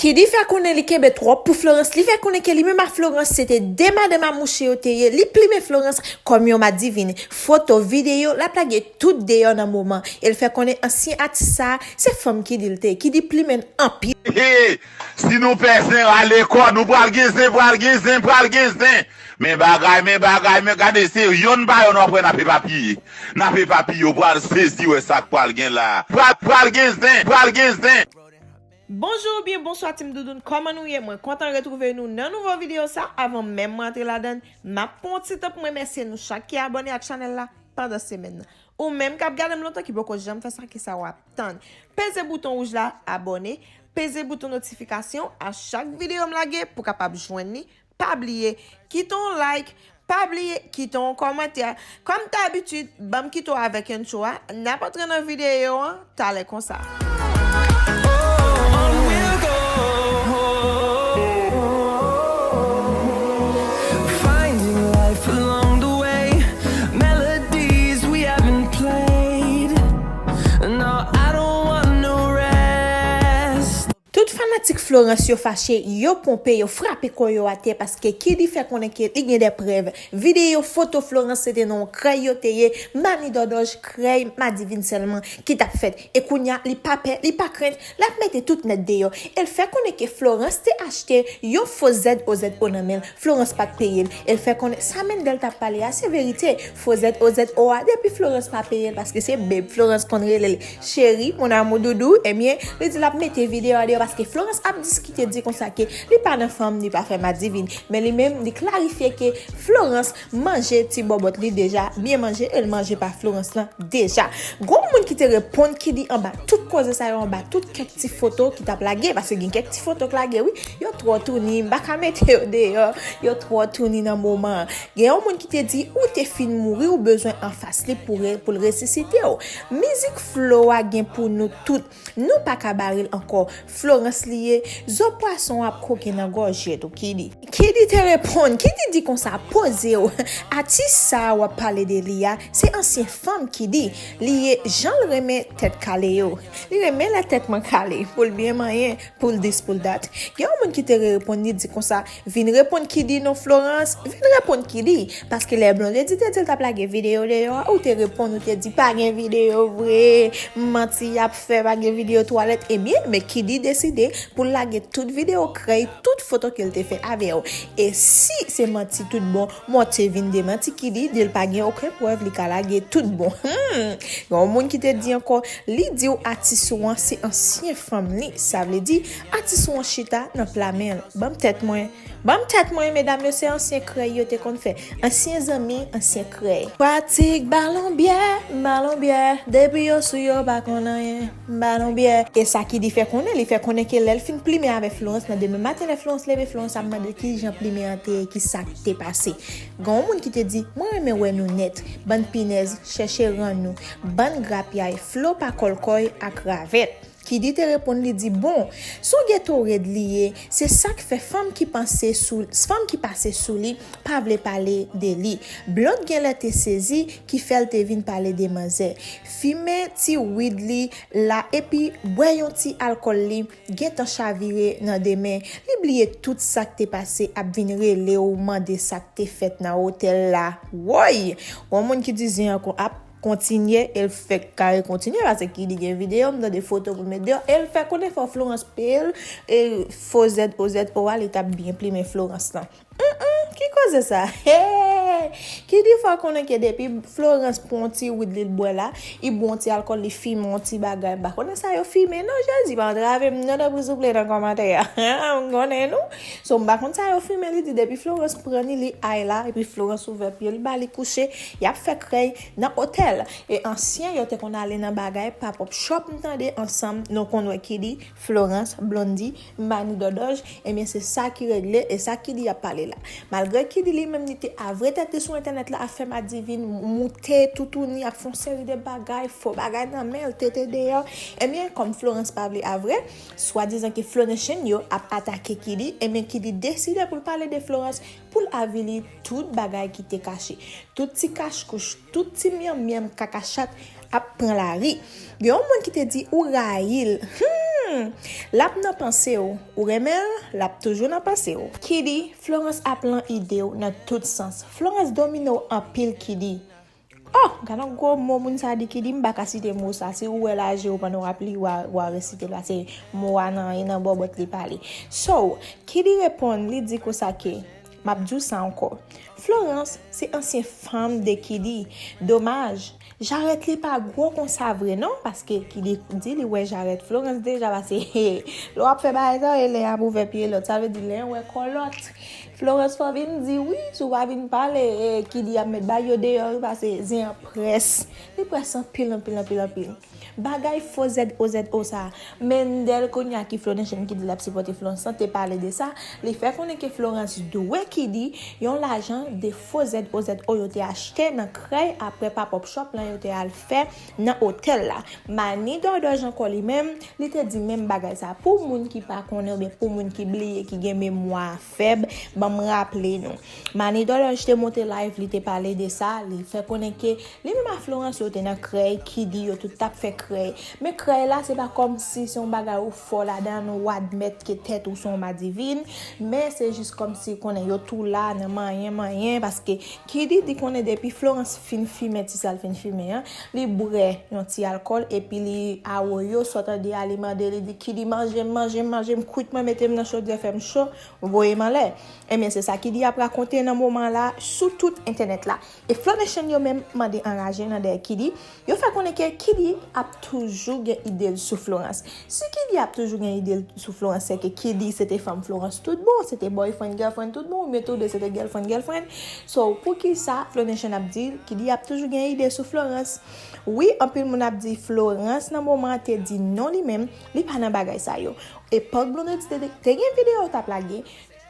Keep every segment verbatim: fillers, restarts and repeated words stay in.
Kidi fè konnen li kenbe twòp pou Florence. Li fè konnen ke li menm ak Florence se te de madanm a mouche yo te ye. Li plimen Florence kòm yon madivin. Foto, videyo, l ap lage tout deyò nan moman. E l fè konnen ansyen atis sa a, se fanm Kidi l te ye. Kidi plimen l anpil. Hey, si nou pè zen, rale kò nou, pral gen zen, pral gen zen, pral gen zen. Men bagay, men bagay, men gade, se yonn pa yonn w ap wè n ap epapiye. N ap epapiye, w pral sezi wè sa k pral gen la. Pral, pral gen zen, pral gen zen. Bonjou oubyen bonswa Team Doudoune, kòman nou ye? Mwen kontan retwouve nou nan nouvo videyo sa. Avan menm mwen antre ladan l, m ap pran yon ti tan pou m remèsye nou chak ki abòne ak chanèl la pandan semèn nan. Ou menm k ap gade m lontan ki poko janm fè sa, kisa w ap tann? Peze bouton wouj la, abòne, peze bouton notifikasyon a chak videyo m lage pou w kapab jwenn li. Pa bliye, kite yon like, pa bliye, kite yon kòmantè. Kòm dabitid, ban m kite w avèk entwo a, n ap antre nan videyo an talè konsa. Finding life along the way, melodies we haven't played. No, I don't want no rest. Tout fanatik Florence yo fache, yo ponpe, yo frape kò yo atè paske Kidi fè konnen ke li gen de prèv. Videyo, foto Florence se te nan yon krèy yo te ye, mani dòdòj, krèy, madivin sèlman ki t ap fèt. E kounye a, li pa pè, li pa krent, l ap mete tout nèt deyò. E l fè konnen ke Florence te achte yon fo Z O Z O nan men l. Florence pa t peye l. E l fè konnen sa Mendel t ap pale a se verite. Fo Z O Z O a, depi Florence pa peye l, paske se babe Florence konn rele l cheri, mon amour doudou, ebyen, li di l ap mete videyo a deyò paske Florence ap diskite, di konsa ke li pa nan fanm, li pa fè madivin. Men li menm, li klarifye ke Florence manje ti bòbòt li deja, byen manje, e l manje pa Florence lan deja. Gon moun ki te reponn Kidi anba tout koze sa yo, anba tout kèk ti foto ki t ap lage, paske gen kèk ti foto k lage, wi. Yo twò touni, m pa ka mete yo deyò, yo twò touni nan moman an. Gen yon moun ki te di, ou te fin mouri, ou bezwen anfas li pou re-, pou l resisite w. Mizik Flo a gen pou nou tout. Nou pa ka bare l ankò. Florence li ye, zo pwason ap koke nan gòj tou, Kidi. Kidi te reponn, Kidi di konsa, poze w. Atis sa a w ap pale de li a, se ansyen fanm Kidi. Li ye, jan l renmen tèt kale yo. Li renmen lè tèt mwen kale, pou l byen manyen, pou l dis, pou l dat. Gen yon moun ki te reponn, li di konsa, vin reponn Kidi non Florence, vin reponn Kidi. Paske lè Blondedy te di l t ap lage videyo deyò a, ou te reponn, ou te di pa gen videyo vre, manti y ap fè, pa gen videyo twalèt. Ebyen, men Kidi deside pou l lage tout videyo krèy, tout foto ke l te fè avè w. E si se manti tout bon, Monte vin demanti Kidi, di l pa gen okenn prèv li ka lage tout bon. Hmm. Gen yon moun ki te di ankò, li di w atis ou an se ansyen fanm li. Sa vle di, atis ou an chita nan pla men l. Ban m tèt mwen. Ban m tèt mwen, medam yo, se ansyen krèy yo te konn fè. Ansyen zanmi, ansyen krèy. Pratik balon byè, balon byè, depi yo sou yo pa konn anyen, balon byè. E sa Kidi fè konnen, li fè konnen ke lè l fin plimen avèk Florence nan demen maten, lè Florence leve, Florence ap mande kijan plimen an te ye, ki sa k te pase. Gen yon moun ki te di, mwen renmen wè nou nèt, bann pinèz, chèche rann nou, bann grapyay, Flo pa kòlkòy ak ravèt. Kidi te reponn, li di, bon, s on Gatorade li ye, se sa k fè fanm ki panse sou, fanm ki pase sou li pa vle pale de li. Blonde genlè te sezi ki fè l te vin pale de manzè. Fimen ti wid li la epi bwè yon ti alkòl li gentan chavire nan demen. Li bliye tout sa k te pase, ap vin rele w mande sa k te fèt nan otèl la. Woy! Yon moun ki di zen an kon ap kontinye, e l fèk kare kontinye, paske Kidi gen videyo, m tande foto pou l met deyò, e l fè konnen fò Florence peye l, e fo Z O Z O a, li t ap byen plimen Florence lan. Hum, hum, ki koze sa? Hey! Kidi fè konnen ke depi Florence pran yon ti wid li l bwè la, li bwè yon ti alkòl, li fimen yon ti bagay. M pa konnen sa yo fimen, non, Jezi, pa antrave m, non, tanpri souple nan kòmantè a. M konnen nou. So, m pa konn sa yo fimen, li di depi Florence pran li, li ay la, epi Florence ouvè pye l, ba li kouche, y ap fè krèy nan otèl. E ansyen, yo te konn ale nan bagay, pa pop shop, m tande, ansanm, nou konn wè Kidi, Florence, Blondedy, Mani Dòdòj, ebyen se sa ki regle, e sa Kidi ap pale la. Malgre Kidi li menm li te avre tèt li sou entènèt la ap fè madivin, moute toutouni, ap fè yon seri de bagay, fo bagay nan men l, tete deyò, ebyen kòm Florence pa vle avre, swadizan ke Flonation yo ap atake Kidi, ebyen Kidi deside pou l pale de Florence, pou l avili tout bagay ki te kache. Tout ti kachkouch, tout ti myanmyanm kakachat ap pran lari. Gen yon moun ki te di ou rayi l. Hmm, Hmm, l ap nan panse w. Ou renmen l, l ap toujou nan panse w. Kidi, Florence ap lan ide w nan tout sans. Florence domine w anpil, Kidi. Oh, gad yon gwo mo moun sa di, Kidi, m pa ka site mo sa. Si ou wè l a je w pandan w ap li, w a, w a resite l, paske mo a nan, e nan bòbòt li pale. So, Kidi reponn, li di konsa ke, m ap di w sa ankò. Florence se ansyen fanm de Kidi. Domaj, jarèt li pa gwo konsa vre non, paske Kidi di li wè jarèt Florence deja, paske lè w ap fè bagay sa, e len ap ouvè pye lòt. Sa vle di len wè kò lòt. Florence fò vin di wi, si w pa vin pale, e, Kidi ap met bagay yo deyò wi, paske zen an près. Li près anpil, anpil, anpil, anpil. Bagay fo Z O Z O sa. Mendel kounye a ki Florence ki di l ap sipòte Florence lan te pale de sa. Li fè konnen ke Florence dwe Kidi yon lajan de fo Z O Z O yo te achte nan Krèy apre pop-up shop lan yo te al fè nan otèl la. Mani Dòdòj ankò li menm, li te di menm bagay sa. Pou moun ki pa konnen oubyen pou moun ki bliye, ki gen memwa fèb, ban m raple nou. Mani Dòdòj te monte live, li te pale de sa, li fè konnen ke li menm ak Florence yo te nan Krèy, Kidi yo tout t ap fè Krèy. Men Krèy la, se pa kòmsi se yon bagay ou fò ladan, ou admèt ke tèt ou se yon madivin, men se jis kòmsi konnen yo tou la nan manyen, manyen, paske Kidi di konnen depi Florence fin fimen ti sa l fin fimen an, li bwè yon ti alkòl, epi li awoyo, sa w tande a, li mande, li di, Kidi, manje m, manje m, manje m, kwit mwen, mete m nan chodyè, fè m cho, voye m anlè. Ebyen, se sa Kidi ap rakonte nan moman la sou tout entènèt la. E Florence yo menm mande anraje nan dèyè Kidi. Yo fè konnen ke Kidi ap toujou gen ide l sou Florence. Si Kidi ap toujou gen ide l sou Florence, se ke Kidi se te fanm Florence tout bon, se te boyfriend, girlfriend tout bon, oubyen tou de se te girlfriend, girlfriend. So, poukisa Florence ap di Kidi ap toujou gen ide sou Florence? Wi, anpil moun ap di Florence nan moman an te di non li menm, li pa nan bagay sa yo. Epòk Blondedy te, te gen videyo t ap lage,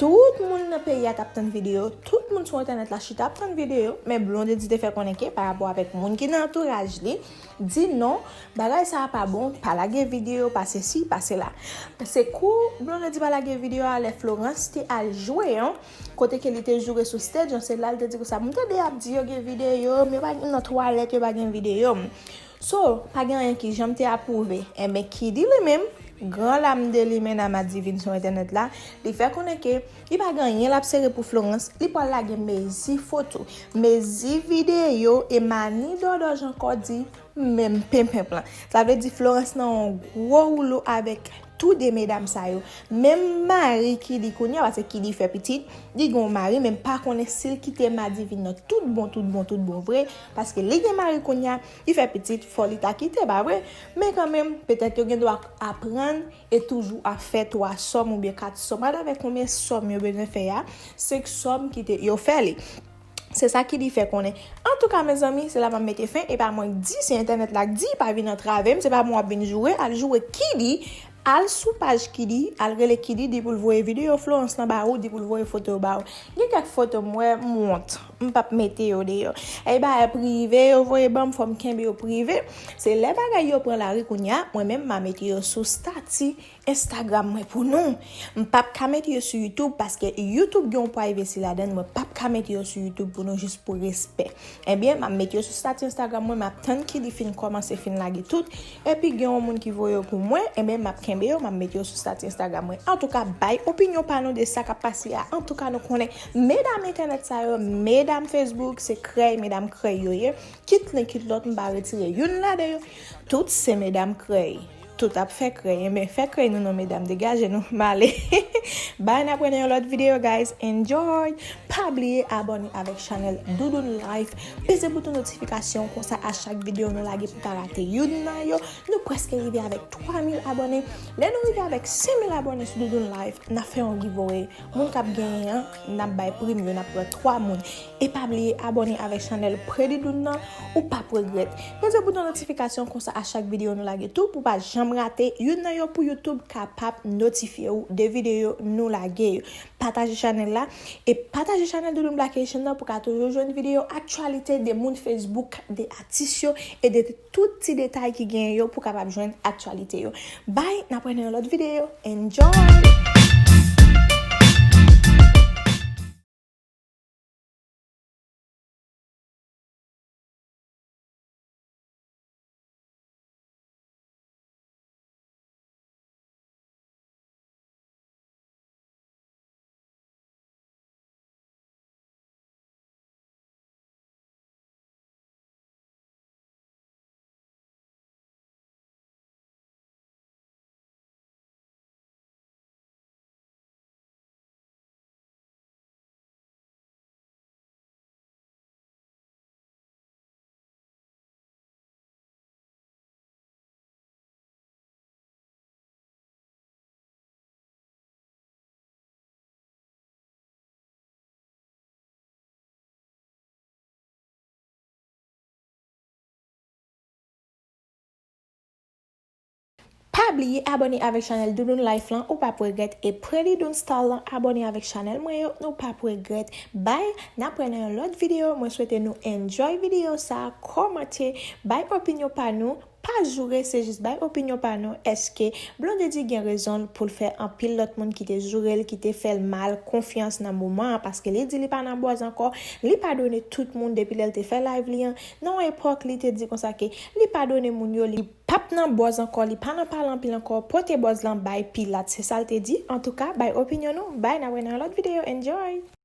tout moun nan peyi a t ap tann videyo, tout moun sou entènèt la chita ap tann videyo, men Blondedy te fè konnen ke pa rapò avèk moun ki nan antouraj li, di non, bagay sa a pa bon, pa lage videyo, pa sesi, pa sela. Se kou Blondedy pa lage videyo a lè Florence te al jwe an, kote ke li te joure sou stage an, se la l te di konsa, m tande y ap di yo gen videyo m, yo pa gen nan twalèt, yo pa gen videyo m. So, pa gen anyen ki janm te apwouve. Enben, Kidi li menm, gran lam de limena madivin sou entènèt la, li fè konnen ke li pa gen anyen l ap sere pou Florence, li pral lage mezi foto, mezi videyo e Mani Dòdòj ankò di menm penpenp lan. Sa vle di Florence nan yon gwo woulo avèk tou de medam sa yo. Menm mari Kidi kounye a, paske Kidi fè pitit, li gen yon mari, men m pa konnen si l kite madivin nan tout bon, tout bon, tout bon vre, paske li gen mari kounye a, li fè pitit, fò li ta kite, pa vre? Men kanmenm, petèt yo gen dwa aprann e toujou ap fè twa sòm oubyen kat sòm. Gad avèk konbyen sòm yo bezwen fè a, senk sòm ki te, yo fè li. Se sa Kidi fè konnen. Antouka, mezanmi, se la m ap mete fen. E pa mwen k di, se entènèt la k di, pa vin antrave m, se pa mwen w ap vin joure, al joure Kidi, al sou paj Kidi, al rele Kidi, di pou l voye videyo Florence lan ba ou, di pou l voye foto yo ba ou. Gen kèk foto m wè, m wont, m p ap mete yo deyò. E bagay prive yo voye ban m, fò m kenbe yo prive. Se lè bagay yo pran lari kounye a, mwen menm m a mete yo sou stati Instagram mwen pou nou. M p ap ka mete yo sou YouTube paske YouTube gen yon privacy ladan l, mwen p ap ka mete yo sou YouTube pou nou jis pou respè. Ebyen, m ap mete yo sou stati Instagram mwen, m ap tann Kidi fin kòmanse, fin lage tout. Epi gen yon moun ki voye yo pou mwen, ebyen, m ap kenbe yo, m ap mete yo sou stati Instagram mwen. Antouka, bay opinyon pa nou de sa k ap pase a. Antouka, nou konnen medam entènèt sa yo, medam Facebook, se krèy, medam krèy yo ye. Kit len, kit lòt, m pa retire youn ladan yo. Tout se medam krèy. Tout ap fè krèy. Enben, fè krèy nou non, medam. Degaje nou, m ale. Bye, n ap wè nan yon lòt videyo, guys. Enjoy. Pa bliye abòne avèk chanèl Doudoune Life. Peze bouton notifikasyon, konsa a chak videyo nou lage pou pa rate youn nan yo. Nou prèske rive avèk twa mil abòne. Lè nou rive avèk senk mil abòne sou Doudoune Life, n ap fè yon giveaway. Moun k ap genyen an, n ap bay prim yo, n ap pran twa moun. E pa bliye abòne avèk chanèl Pretty Doune nan, ou p ap regrèt. Peze bouton notifikasyon, konsa a chak videyo nou lage tou, pou pa janm rate youn nan yo, pou YouTube kapab notifye w de videyo nou lage yo. Pataje chanèl la, e pataje chanèl Doudoune Black Haitian nan pou ka toujou jwenn videyo aktyalite de moun Facebook, de atis yo, e de tout ti detay ki genyen yo pou kapab jwenn aktyalite yo. Bye, n ap wè nan yon lòt videyo. Enjoy! Pa bliye abòne avèk chanèl Doudoune Life lan, ou p ap regrèt, e Pretty Doon Style lan, abòne avèk chanèl mwen yo, nou p ap regrèt. Bye, n ap wè nan yon lòt videyo. Mwen swete nou enjoy videyo sa, kòmante, bay opinyon pa nou. Pa joure, se jis bay opinyon pa nou. Èske Blondedy gen rezon l pou l fè anpil lòt moun ki te joure l, ki te fè l mal, konfyans nan moman an? Paske li di li pa nan buzz ankò, li padone tout moun depi lè l te fè live li an. Nan yon epòk, li te di konsa ke li padone moun yo, li p ap nan buzz ankò, li pa nan pale anpil ankò, pote buzz lan bay Pilat, se sa l te di. Antouka, bay opinyon nou, bye, n a wè nan yon lòt videyo, enjoy!